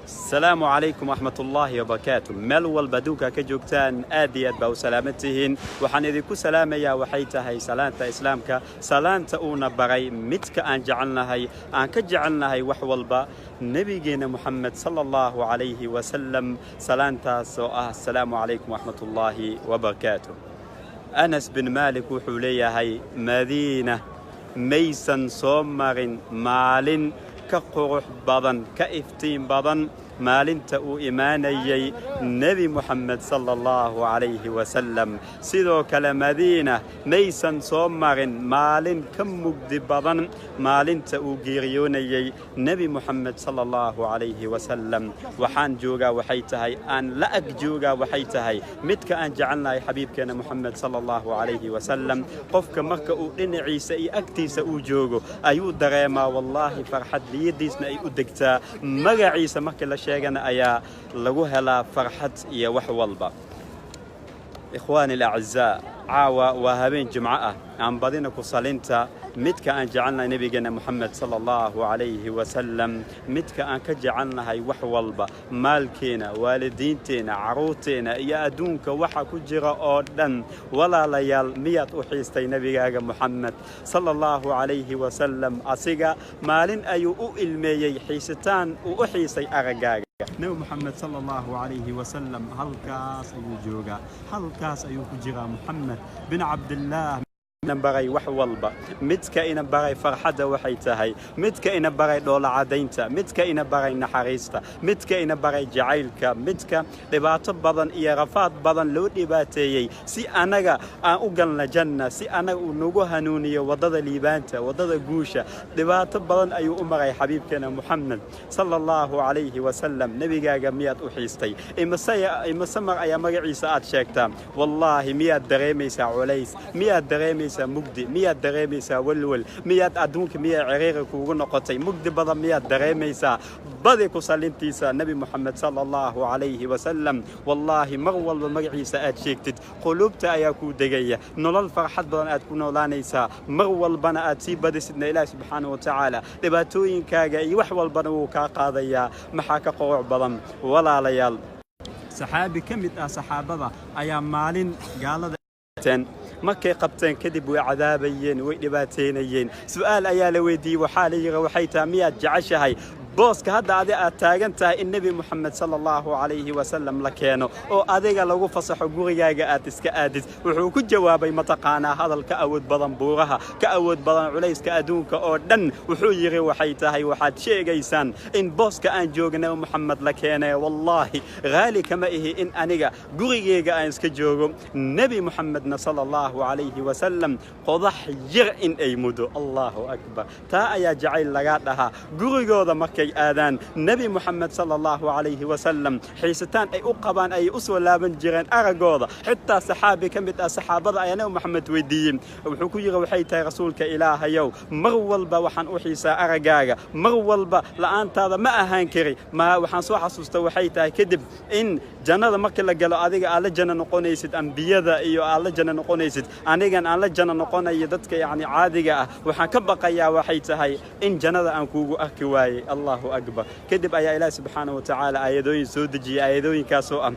Asalaamu calaykum waraxmatullaahi wabarakaatu. Meel walba adduunka ka joogtaan, aad iyo aad baa u salaaman tihiin. Waxaan idinku salaamayaa waxay tahay salaanta Islaamka, salaanta uuna baray midka aan jecelnahay, aan ka jecelnahay wax walba, Nebigeenna Moxamed sala Allahu calayhi wasalam. Salaantaas oo ah asalaamu calaykum waraxmatullaahi wabarakaatu. Anas bin Maalik wuxuu leeyahay, Madiina maysan soo marin maalin ka qurux badan, ka iftiin badan maalinta uu imaanayay Nebi Moxamed sala Allahu calayhi wasalam. Sidoo kale Madiina maysan soo marin maalin ka mugdi badan maalinta uu geeriyoonayay Nebi Moxamed sala Allahu calayhi wasalam. Waxaan joogaa waxay tahay, aan la ag joogaa waxay tahay midka aan jecelnahay, xabiibkeena Moxamed sala Allahu calayhi wasalam. Qofka marka uu dhinaciisa iyo agtiisa uu joogo ayuu dareemaa wallaahi farxad, niyadiisna ay u degtaa. Magaciisa markii la sheegana ayaa lagu helaa farxad iyo wax walba. Ikhwaani alacizaa, caawa waa habeen Jimco ah. Aan badina ku salinta midka aan jecelnahay, Nebigeena Moxamed sala Allahu calayhi wasalam, midka aan ka jecelnahay wax walba, maalkeena, waalidiinteena, carruurteena iyo adduunka waxa ku jira oo dhan. Walaalayaal, miyaad u xiistay nebigaaga Moxamed sala Allahu calayhi wasalam? Asiga maalin ayuu u ilmeeyey xiisitaan uu u xiisay araggaaga. Nebi Moxamed sala Allahu calayhi wasalam halkaas ayuu joogaa, halkaas ayuu ku jiraa. Moxamed bin Cabdillaah ina baray wax walba, midka ina baray farxadda waxay tahay, midka ina baray dhoola cadaynta, midka ina baray naxariista, midka ina baray jacaylka, midka dhibaato badan iyo rafaad badan loo dhibaateeyey si anaga aan u galna janna, si anaga uu nagu hanuuniyo waddada liibaanta, waddada guusha. Dhibaato badan ayuu u maray xabiibkeena Moxamed sala Allahu calayhi wasalam. Nebigaaga miyaad u xiistay? Imise mar ayaa magaciisa aad sheegtaa? Wallaahi, miyaad dareemaysaa culays? Miyaad dareemaysaa mugdi? Miyaad dareemaysaa walwal? Miyaad adduunka miyaa ciriiri kuugu noqotay? Mugdi badan miyaad dareemaysaa? Badi ku salintiisa Nebi Moxamed sala Allahu calayhi wasalam. Wallaahi, mar walba magaciisa aad sheegtid, quluubta ayaa kuu degaya, nolol farxad badan aad ku noolaanaysaa. Mar walbana aad sii badisidna, Ilaahi subxaana wa tacaala dhibaatooyinkaaga iyo wax walbana wuu kaa qaadayaa. Maxaa ka qoruc badan, walaalayaal? Saxaabi ka mid ah saxaabada ayaa maalin gaalada markay qabteen kadib way cadaabayeen, way dhibaateynayeen. Su'aal ayaa la weydiiyey. Waxaa la yidhi waxay tahay, miyaad jeceshahay booska hadda adi aad taagan tahay in Nebi Moxamed sala Allahu calayhi wasalam la keeno oo adiga lagu fasaxo, gurigaaga aad iska aadid? Wuxuu ku jawaabay, mataqaanaa, hadal ka awood badan buuraha, ka awood badan culayska adduunka oo dhan. Wuxuu yidhi waxay tahay, waxaad sheegaysaan in booska aan jooga Nebi Moxamed la keenay, wallaahi raali kama ihi in aniga gurigeyga aan iska joogo, Nebi Moxamedna sala Allahu calayhi wasalam qodax yar in ay mudo. Allahu akbar! Taa ayaa jacayl lagaa dhahaa. Gurigooda markay aadaan, Nebi Moxamed sala Allahu calayhi wasalam xiisitaan ay u qabaan ayay u soo laaban jireen araggooda. Xitaa saxaabi ka mid ah saxaabada ayaa Nebi Moxamed weydiiyey. Wuxuu ku yidhi waxay tahay, rasuulka Ilaahayow, mar walba waxaan u xiisaa araggaaga, mar walba la'aantaada ma ahaan kari. Ma waxaan soo xasuusta waxay tahay kadib in jannada marka la galo adiga aad la janno noqonaysid ambiyada iyo aad la janno noqonaysid, anigan aan la janno noqonayo dadka yacni caadiga ah. Waxaan ka baqayaa waxay tahay in jannada aan kuugu arki waayey. Allahu akbar! Kadib ayaa Ilaah subxaana wa tacaala aayadooyin soo dejiyey, aayadooyinkaasoo ah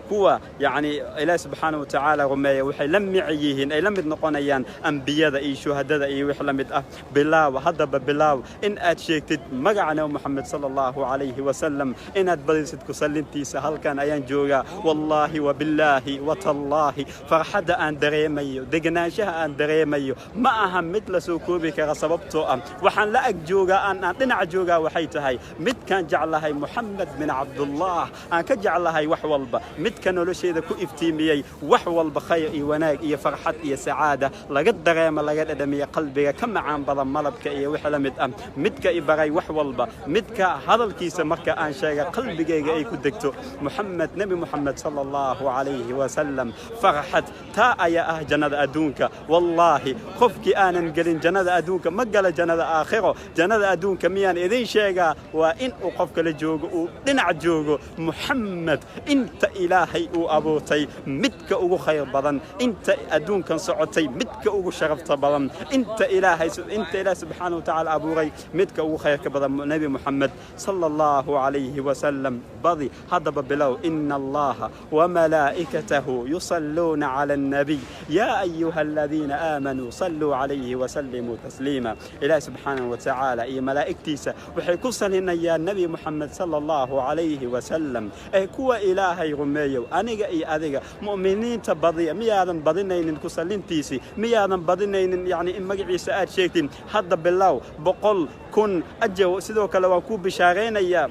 kuwa yacni Ilaah subxaana wa tacaala rumeeya waxay la mici yihiin, ay la mid noqonayaan ambiyada iyo shuhadada iyo wix la mid ah. Bilaaw haddaba, bilaaw in aad sheegtid magaca Nebi Moxamed sala Allahu calayhi wasalam, inaad badisid ku sallintiisa. Halkan ayaan joogaa, wallaahi wabillaahi watallaahi, farxadda aan dareemayo, deganaanshaha aan dareemayo ma aha mid la soo koobi kara, sababtoo ah waxaan la ag joogaa, aan dhinaca joogaa waxay tahay midkaan jeclahay, Moxamed bin Cabdullah, aan ka jeclahay wax walba, midka nolosheeda ku iftiimiyey wax walba, khayr iyo wanaag iyo farxad iyo sacaada laga dareemo, laga dhadhamiya qalbiga, ka macaan badan malabka iyo wix la mid ah, midka i baray wax walba, midka hadalkiisa marka aan sheega qalbigayga ay ku degto, Moxamed, Nebi Moxamed sala Allahu calayhi wasalam. Farxad taa ayaa ah jannada adduunka. Wallaahi, qofkii aanan gelin jannada adduunka ma gala jannada aakhiro. Jannada adduunka miyaan idin sheegaa? Waa in uu qofka la joogo, uu dhinac joogo Muxamed. Inta Ilaahay uu abuurtay midka ugu khayr badan, inta adduunkan socotay midka ugu sharafta badan, inta Ilaahay subxaana wa tacaala abuuray midka ugu khayrka badan, Nebi Muxamed sala Allahu calayhi wasalam. Badi haddaba, bilow. Ina Allaha wamalaa'ikatahu yusalluuna cala annabiy ya ayuha aladiina aamanuu salluu calayhi wasallimuu tasliima. Ilaahi subxaanahu wa tacaala iyo malaa'igtiisa waxay ku salinayaan Nebi Muxamed sala Allahu calayhi wasalam. Ee kuwa Ilaahay rumeeyow, aniga iyo adiga mu'miniinta badiya. Miyaadan badinaynin ku salintiisii? Miyaadan badinaynin, yacni, in magaciisa aad sheegtin? Hadda bilow, 100,000 ajaw. Sidoo kale waan kuu bishaaraynayaa,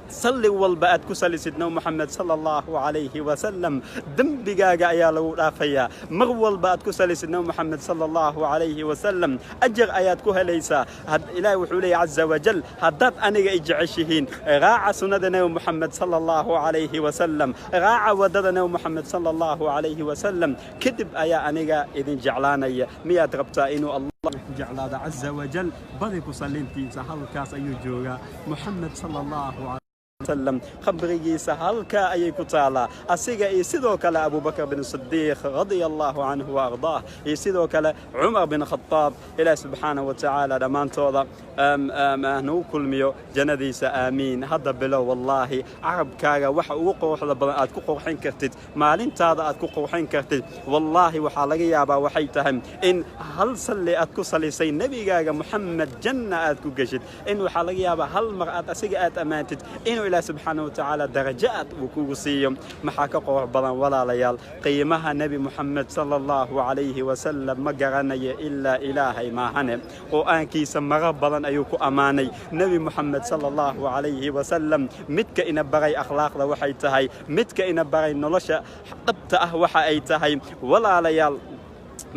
salli walba aad ku salisid Nabi Moxamed sala Allahu calayhi wasalam, dembigaaga ayaa lagu dhaafayaa. Mar walba aad ku salisid Nabi Moxamed sala Allahu calayhi wasalam, ajar ayaad ku helaysaa. Ilaahi wuxuu leeyahy caza wajal: haddaad aniga i jeceshihiin, raaca sunnada Nabi Moxamed sala Allahu calayhi wasalam, raaca waddada Nabi Moxamed sala Allahu calayhi wasalam, kadib ayaa aniga idin jeclaanaya. Miyaad rabtaa inuu Allah ku jeclaado caza wajal? Badi ku salintiisa. Halkaas ayuu joogaa Moxamed sala Allahu wasalam, qabrigiisa halkaa ayay ku taalaa, asiga iyo sidoo kale Abubakr bin Sidiiq radia Allahu canhu wa ardaah, iyo sidoo kale Cumar bin Khadaab. Ilaah subxaanahu wa tacaala dhammaantooda nagu kulmiyo jannadiisa, aamiin. Hadda bilow. Wallaahi, carabkaaga waxa ugu quruxda badan aad ku qurxin kartid, maalintaada aad ku qurxin kartid, wallaahi waxaa laga yaabaa waxay tahay in hal salli aad ku salisay nebigaaga Muxamed janna aad ku geshid. In waxaa laga yaabaa hal mar aad asiga aad ammaantid inuu Ilaah subxaana wa tacaala darajo aad uu kugu siiyo. Maxaa ka qurux badan, walaalayaal? Qiimaha Nebi Muxamed sala Allahu calayhi wasalam ma garanayo ilaa Ilaahay maahane. Qur'aankiisa marar badan ayuu ku ammaanay Nebi Muxamed sala Allahu calayhi wasalam. Midka ina baray akhlaaqda waxay tahay, midka ina baray nolosha dhabta ah waxa ay tahay. Walaalayaal,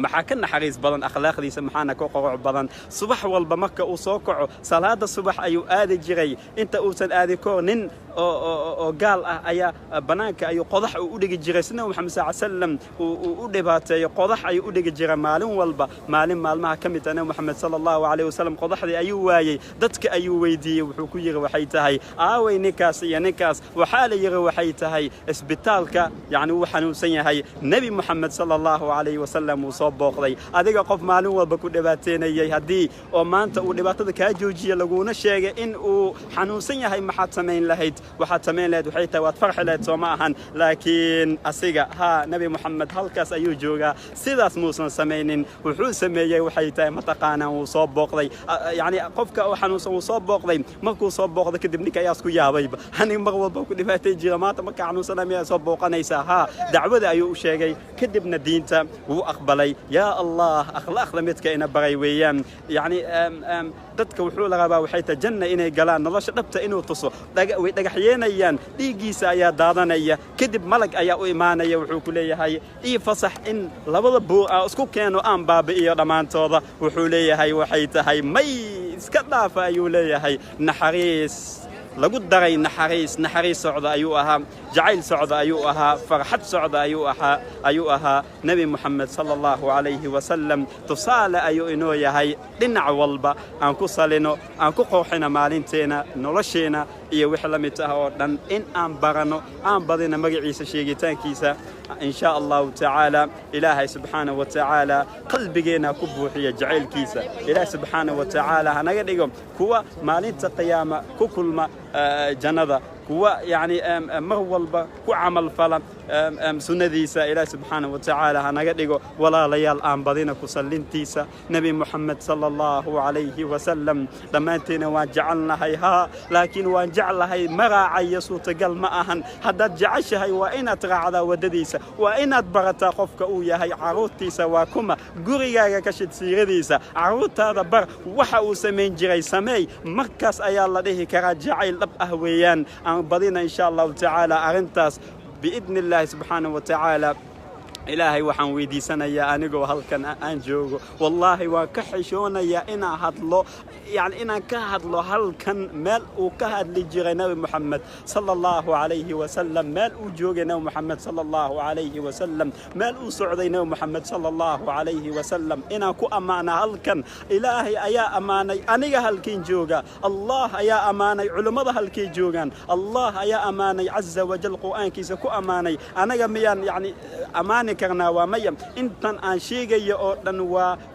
maxaa ka naxariis badan akhlaaqdiisa? Maxaana ka qoroc badan? Subax walba marka uu soo kaco, salaada subax ayuu aadi jiray. Inta uusan aadi kahor, nin oo gaal ah ayaa bannaanka ayuu qodax uu u dhigi jiray, si Nabi Maxamed sal salam uu u dhibaateeyo. Qodax ayuu u dhigi jiray maalin walba. Maalin maalmaha ka mid ah, Nabi Maxamed sala Allahu calayhi wasalam qodaxdii ayuu waayey. Dadka ayuu weydiiyey. Wuxuu ku yidhi waxay tahay: aaway ninkaas iyo ninkaas? Waxaa la yidhi waxay tahay isbitaalka, yacni wuu xanuunsan yahay. Nebi Moxamed sala Allahu calayhi wasalam wuu soo booqday. Adiga qof maalin walba ku dhibaateynayay, haddii oo maanta uu dhibaatada kaa joojiya, laguuna sheegay in uu xanuunsan yahay, maxaad samayn lahayd? Waxaad samayn lahayd waxay tahay waad farxi lahayd, soo ma ahan? Laakiin asiga haa, Nebi Moxamed halkaas ayuu joogaa, sidaas muusan samaynin. Wuxuu sameeyey waxay tahay, mataqaanaan, wuu soo booqday, yacni qofka oo xanuunsan wuu soo booqday. Markuu soo booqday kadib, ninka ayaa isku yaabayba: aniga mar walba ku dhibaatay jira, maanta markaa xanuunsana miyaa soo booqanaysaa? Haa, dacwada ayuu u sheegay, kadibna diinta wuu aqbalay. Yaa Allah, akhlaaqda midka ina baray weeyaan. Yacni dadka wuxuu la rabaa waxay tahay janna inay galaan, nolosha dhabta inuu tuso. Way dhagaxyeenayaan, dhiiggiisa ayaa daadanaya. Kadib malag ayaa u imaanaya, wuxuu ku leeyahay: ii fasax in labada buur aa isku keeno, aan baabi'iyo dhammaantooda. Wuxuu leeyahay waxay tahay: may, iska dhaafa ayuu leeyahay. Naxariis lagu daray naxariis, naxariis socda ayuu ahaa, jacayl socda ayuu ahaa, farxad socda ayuu ahaa Nebi Moxamed sala Allahu calayhi wasalam. Tusaale ayuu inoo yahay dhinac walba. Aan ku salino, aan ku qurxino maalinteena, nolosheenna iyo wix la mid ah oo dhan, in aan baranno, aan badino magaciisa sheegitaankiisa, in shaa Allahu tacaala. Ilaahay subxaanahu wa tacaala qalbigeenna ku buuxiya jacaylkiisa. Ilaahay subxaanahu wa tacaala hanaga dhigo kuwa maalinta qiyaama ku kulma jannada, kuwa yacni mar walba ku camal fala sunnadiisa. Ilaah subxaanahu wa tacaala hanaga dhigo. Walaalayaal, aan badina ku sallintiisa Nebi Moxamed sala Allahu calayhi wasalam. Dhammaanteena waan jecelnahay haa, laakiin waan jeclahay ma raacayo, suurtagal ma ahan. Haddaad jeceshahay, waa inaad raacdaa waddadiisa, waa inaad barataa qofka uu yahay, carruurtiisa waa kuma, gurigaaga ka shid siiradiisa, carruurtaada bar waxa uu samayn jiray, sameey. Markaas ayaa la dhihi karaa jacayl dhab ah weeyaan. Aan badina, insha Allahu tacaala, arrintaas biidni Illaahi subxaanahu wa tacaala. Ilaahay waxaan weydiisanayaa anigoo halkan aan joogo, wallaahi waan ka xishoonayaa inaan hadlo, yani inaan ka hadlo halkan meel uu ka hadli jiray Nabi Moxamed sala Allahu calayhi wasalam, meel uu joogay Nabi Moxamed sala Allahu calayhi wasalam, meel uu socday Nabi Moxamed sala Allahu calayhi wasalam, inaan ku ammaana halkan. Ilaahay ayaa ammaanay aniga halkiin jooga, Allah ayaa ammaanay culimmada halkay joogaan, Allah ayaa ammaanay caza wajal, Qur'aankiisa ku ammaanay. Anaga miyaan yani ammaani karnaa? Waa maya. Intan aan sheegayo oo dhan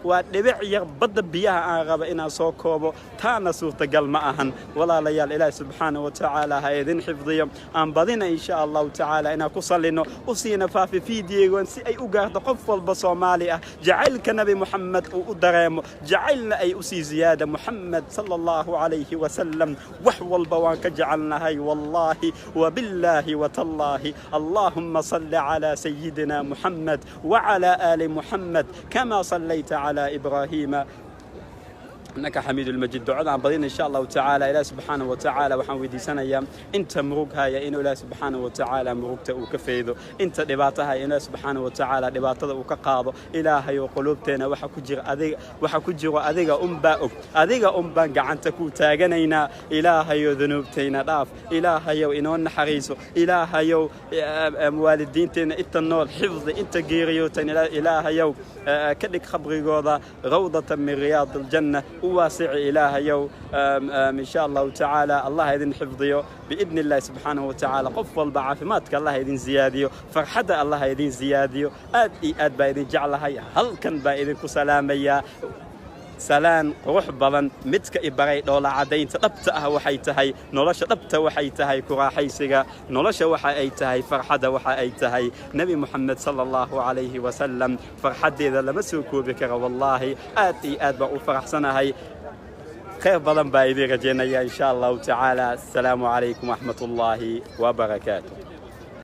waa dhibic yar badda biyaha aan raba inaan soo koobo, taana suurtagal ma ahan. Walaalayaal, Ilaahi subxaana wa tacaala ha idin xifdiyo. Aan badina insha Allahu tacaala inaan ku sallino, u siina faafi fiidiyegon si ay u gaarto qof walba Soomaali ah, jacaylka Nabi Moxamed uu u dareemo, jacaylna ay usii ziyaada Moxamed sala Allahu calayhi wasalam. Wax walba waan ka jecelnahay, wallaahi wabillaahi watallaahi. Allahuma salli calaa sayidina Muxamed وعلى آل محمد كما صليت على إبراهيم إنك حميد المجيد. Ducadaan badin insha Allahu tacaala. Ilaah subxaana wa tacaala waxaan weydiisanayaa inta murug haya inuu Ilaah subxaana wa tacaala murugta uu ka faydo, inta dhibaato haya ilaah subxaana wa tacaala dhibaatada uu ka qaado. Ilaahayow, quluubteena waxa ku jira adiga, waxa ku jiro adiga unbaa og, adiga unbaan gacanta ku taaganaynaa. Ilaahayow, dunuubtayna dhaaf. Ilaahayow, inoo naxariiso. Ilaahayow, waalidiinteenna inta nool xifdi, inta geeriyootan Ilaahayow ka dhig khabrigooda rawdatan min riyaad aljanna, u waasici Ilaahayow. Insha Allahu tacaala Allah idin xifdiyo biidni Illahi subxaanahu wa tacaala. Qof walba caafimaadka Allah idin ziyaadiyo, farxadda Allah idin ziyaadiyo. Aad iyo aad baa idin jeclahay, halkan baa idinku salaamayaa salaan qurux badan. Midka i baray dhoola caddaynta dhabta ah waxay tahay nolosha dhabta, waxay tahay ku raaxaysiga nolosha, waxa ay tahay farxadda, waxa ay tahay Nebi Moxamed sala Allahu calayhi wasalam. Farxaddeeda lama soo koobi karo, wallaahi aad iyo aad baan u faraxsanahay. Khayr badan baa idiin rajaynaya insha Allahu tacaala. Asalaamu calaykum waraxmat ullaahi wabarakaatu.